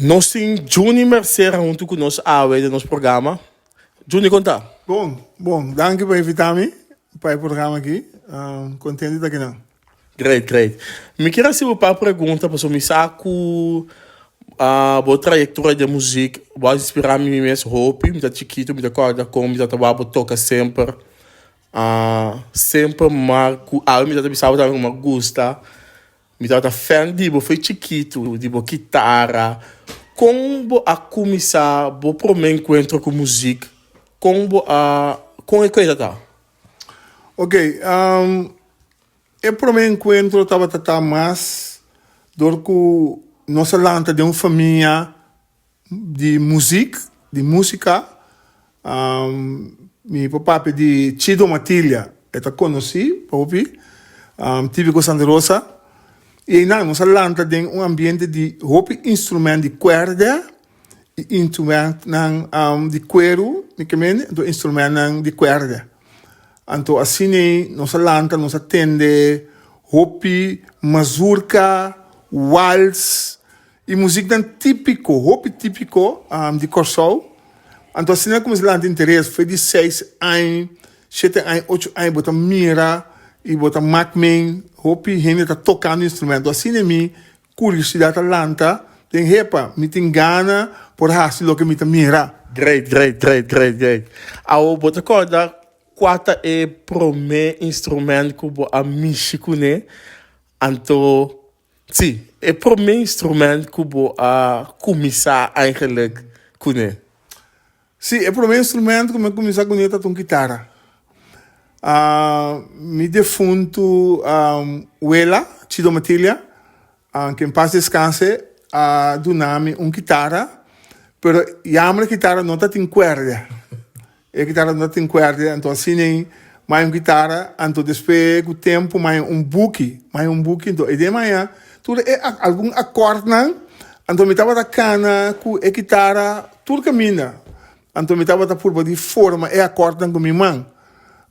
Nos tin Juni Mercera huntu ku nos awe den nos programa. Juni kon ta? Bon, bon. Danki pa invitá mi pa e programa aki. Kontent di ta akinan. Great, great. Mi kier hasi bo un par pregunta pasobra mi sa ku bo trayektoria den muzik bo a inspirá mi mi mes hopi. Mi ta chikitu mi ta kòrda kon mi ta wak bo toka semper. Semper mi a awe mi ta bisa bo tambe ku mi a gusta. Mi tabata fan di bo foi chikitu, di bo kitara. Kon bo a kuminsá bo promé enkuentro ku muzik? Kon bo a, kon e koe ta? Ok, e promé enkuentro tabata ta mas dor ku nos a lanta den un famia Di muzik, di músika, mi por papia di Chido Matilia, e ta konosí pa hopi, Típiko Santa Rosa. I einan nos a lanta den un ambiente di hopi instrumènt di kuèrdè i instrumentnan di kueru, mi ke mende, anto instrumentnan di kuèrdè. Anto asina nos a lanta, nos a tende hopi mazurka, wals, E muziknan típiko, hopi típiko di Kòrsou. Anto asina a kuminsá lanta interes. Foi di seis aña, shete aña, ocho aña bo ta mira i bo ta mak men hopi hende ta tokando instrumento. Asina mi kuriosidat a lanta den hepa, mi tin gana por hasi loke mi ta mira. Great, great, great, great, great. Awo bo ta kòrda kua ta e promé instrument ku bo a mishi kuné? Anto Sí, e promé instrument ku bo a kuminsá eigenlik kuné. Sí, e promé instrument ku mi a kuminsá kuné ta un kitara. Mi defuntu wela, Chido Matilia, ke en pas deskanse, a duna mi un kitara, pero yammer e kitara no ta tin kuèrdè. E kitara no tin kuèrda, anto asina ei mai un kitara, anto despues ku tempu mai un buki, mai un buki, anto e den maya tur e algun akòrdnan, anto mi tabata kana ku e kitara tur kaminda, anto mi tabata purba di forma e akòrdnan ku mi man,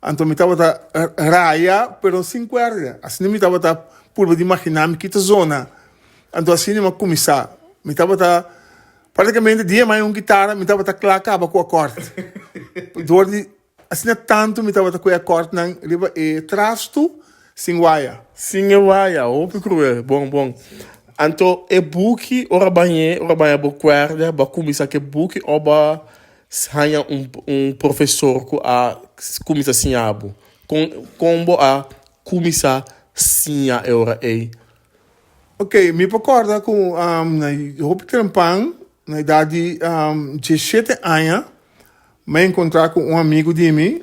anto mi tabata raya pero sin kuèrda, asina mi tabata purba di imaginá mi kita zona, anto asina mi a kuminsá, mi tabata. Prácticamente dia mai un guitarra mi tabata kla kaba ku akòrt. Dor di asina tantu mi tabata ku e akòrtnan riba e trastu sin waya. Sin e waya, hopi kruel. Bon, bon. Anto e buki ora bañ'é, ora baña bo kuèrda, bo a kuminsá ku e buki òf bo a haña un un profesor ku a kuminsá siña bo? Kon kon bo a kuminsá siña e ora ei? Ok, mi por kòrda ku na hopi trempan, na edat di diesshete aña, mi a enkontrá ku un amigu di mi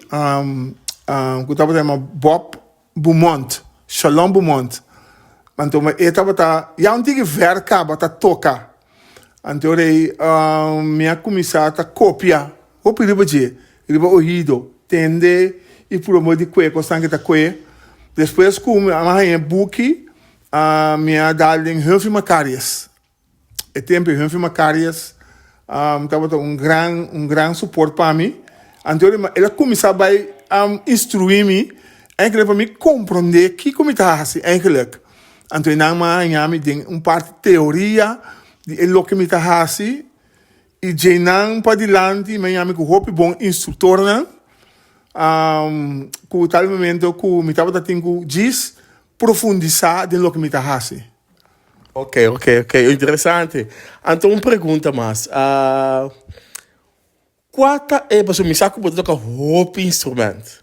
ku tabata yama Bob Beaumont, Shalom Beaumont. Anto e tabata ya un tiki vèr kaba ta toka. Anto rei mi a kuminsá ta kopia hopi riba dje, riba oido, tende i purba di kue kosnan ke ta kue. Despues ku mi a haña e buki, mi a dal den Humphrey Macarius. E tempu Humphrey Macarius tabata un gran un gran support pa mi. Anto el a kuminsá bai instruí mi eigenlijk pa mi komprondé kiko mi ta hasi eigenlijk. Anto e nan a haña mi den un parti teoria di e loke mi ta hasi i djeinan padilanti mi a haña mi ku hopi bon instruktornan ku tal momento ku mi tabata tin ku djis profundisá den loke mi ta hasi. Ok, ok, ok, interesante. Anto un pregunta mas. Kua ta e, pasobra mi sa ku bo ta toka hopi instrument.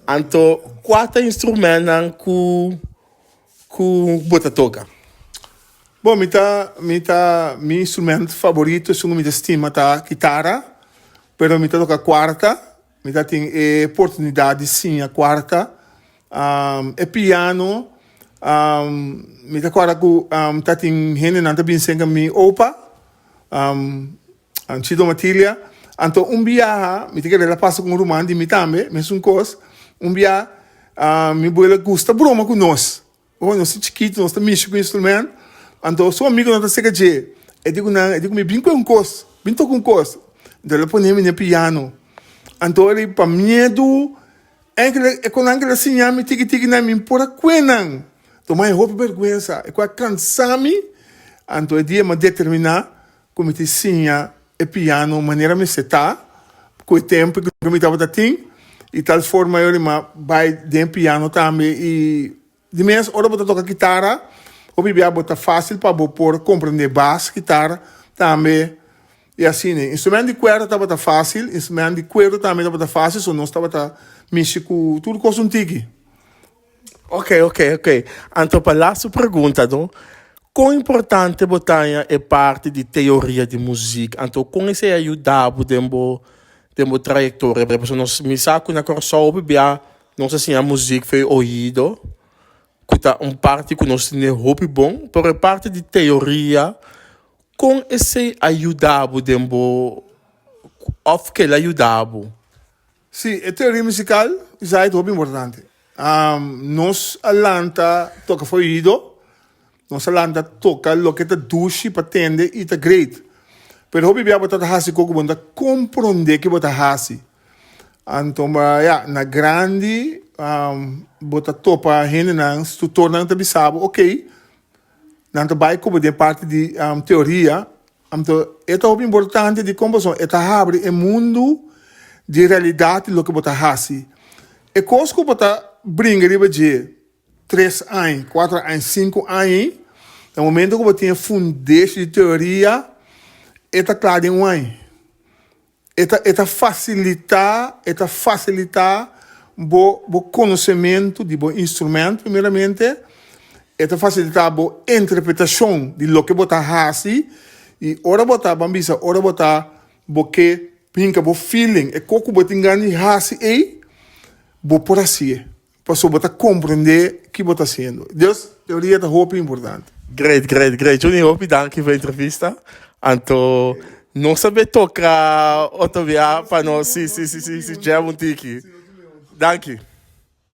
Anto kua ta instrumentnan ku ku bo ta toka? Bon, mi ta, mi ta, mi instrument favorito esun ku mi ta stima ta kitara, pero mi ta toka kuarta, mi ta tin e oportunidat di siña kuarta. E piano, mi ta kòrda ku ta tin hendenan ta bin senka mi opa. Chido Matilia, Anto un biaha mi ta kere la pasa ku un ruman di mi tambe, mesun kos, un bia mi buela gusta broma ku nos, ora nos ta chikitu nos ta mishi ku instrument, anto su amigunan ta seka dje, e di ku nan, e di ku mi bin ku un kos, bin toka un kos, anto el a pone mi na e piano, anto ora pa miedu enkele e konan kila siña mi tiki tiki nan mi por a kue nan, tuma e hopi bergwensa, e ku a kansa mi, anto e dia mi a determina. ku mi tin siña e piano manera mester ta ku e tempu ku mi tabata tin i tal forma yo rima bai den piano tambe i di mes ora bo ta toka kitara hopi bia bo ta fásil pa bo por komprende bas kitara tambe i asina. Instrumento di kuerda tabata fásil, instrumento di kueru tambe tabata fásil so nos tabata mishi ku tur kos un tiki. Ok, ok, ok. Anto pa laatste pregunta no, kon importante bo ta haña e parti di teoria di muzik? Anto kon esei a yuda bo den bo den bo trayektoria? Pasobra nos mi sa ku na Kòrsou hopi bia nos a siña muzik for e oido, ku ta un parti ku nos tene hopi bon, pero e parti di teoria, kon esei a yuda bo den bo òf kila yuda bo? Sí, e teoria musical esai ta hopi importante. Nos a lanta toca for oido, nos a lanta toca loke ta dushi pa tende y ta great. Pero hopi bia bo ta haci cu bo no ta comprende ke bo ta haci. Anto ya, na grandi bo ta topa hendenan, tutornan ta bisa bo, ok, nan ta bai cu bo den parti di teoria. Anto e ta hopi importante dikon pasobra e ta habri e mundu di realidat di loke bo ta hasi. E kos ku bo ta bringa riba dje tres aña, kuater aña, sinku aña, na momento ku bo tin e fundeshi di teoria e ta kla den un aña. E ta e ta fasilitá e ta fasilitá bo bo konosementu di bo instrumènt primeramente, e ta fasilitá bo interpretashon di loke bo ta hasi i ora bo ta ban bisa ora bo ta bo ke hinka bo feeling e kos ku bo tin gana di hasi ei bo por hasié. Pasobra bo ta comprende ki bo ta haciendo. Dus teoria ta hopi importante. Great, great, great. Juni, hopi danki pa e entrevista. Anto nos a be toca otro bia pa nos si, si, si, si, si jam un tiki. Danki.